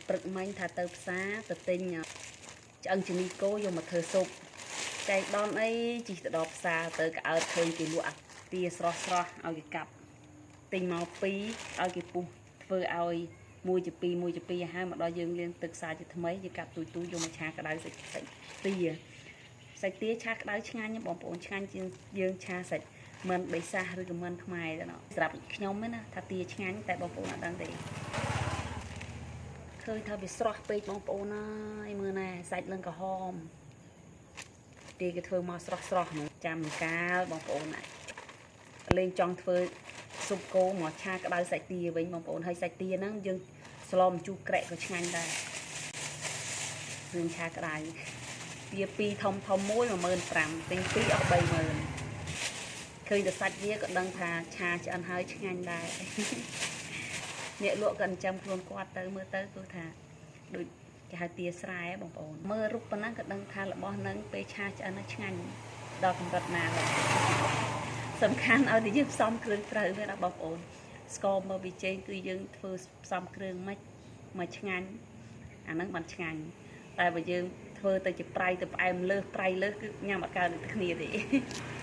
ព្រឹកមិញថាទៅផ្សារទៅទិញឆ្អឹងជំនីគោយកមកធ្វើស៊ុបចៃដនអីជិះទៅដល់ផ្សារទៅក្អើតឃើញគេលក់អាទាស្រស់ស្រស់ឲ្យគេកាប់ទិញមកពីរឲ្យគេពុះធ្វើឲ្យមួយជាពីរមួយជាពីរឲ្យហើយមកដល់យើងលាងទឹកសាជាថ្មីយើងកាប់ទូចទូចយកមកឆាក្តៅសាច់សាច់ទាសាច់ទាឆាក្តៅឆ្ងាញ់ណាស់បងប្អូនឆ្ងាញ់ជាងយើងឆាសាច់មិនបេសាសឬក៏មិនខ្មែរទេណោះសម្រាប់ខ្ញុំណាថាទាឆ្ងាញ់តែបងប្អូនអត់ដឹងទេ ឃើញថាវាស្រស់ពេកបងប្អូនអើយមើលណែសាច់លឹងក្រហមទីគេធ្វើមកស្រស់ស្រស់ហ្នឹងចាំកាលបងប្អូនណាលេងចង់ធ្វើស៊ុបគោមកឆាក្តៅសាច់ទាវិញបងប្អូនហើយសាច់ទាហ្នឹងយើងស្លម្ជូរក្រែកក៏ឆ្ងាញ់ដែររឿងឆាក្តៅទាពីរធំធំមួយ15000ទិញពីរអស់30000ឃើញតែសាច់វាក៏ដឹងថាឆាឆ្អិនហើយឆ្ងាញ់ដែរ អ្នកលក់ក៏ចិញ្ចឹមខ្លួនគាត់ទៅមើលទៅគឺថាដូចគេហៅទាស្រែបងប្អូនមើលរូបប៉ុណ្ណឹងក៏ដឹងថារបស់ហ្នឹងពេលឆាឆ្អិនហ្នឹងឆ្ងាញ់ដល់កម្រិតណាហើយសំខាន់ឲ្យតែយើងផ្សំគ្រឿងត្រូវទេណាបងប្អូនស្ករមកវាចេងគឺយើងធ្វើផ្សំគ្រឿងមិនមកឆ្ងាញ់អាហ្នឹងបានឆ្ងាញ់តែបើយើងធ្វើទៅជាប្រៃទៅផ្អែមលើសប្រៃលើសគឺញ៉ាំអត់កើតដូចគ្នាទេ។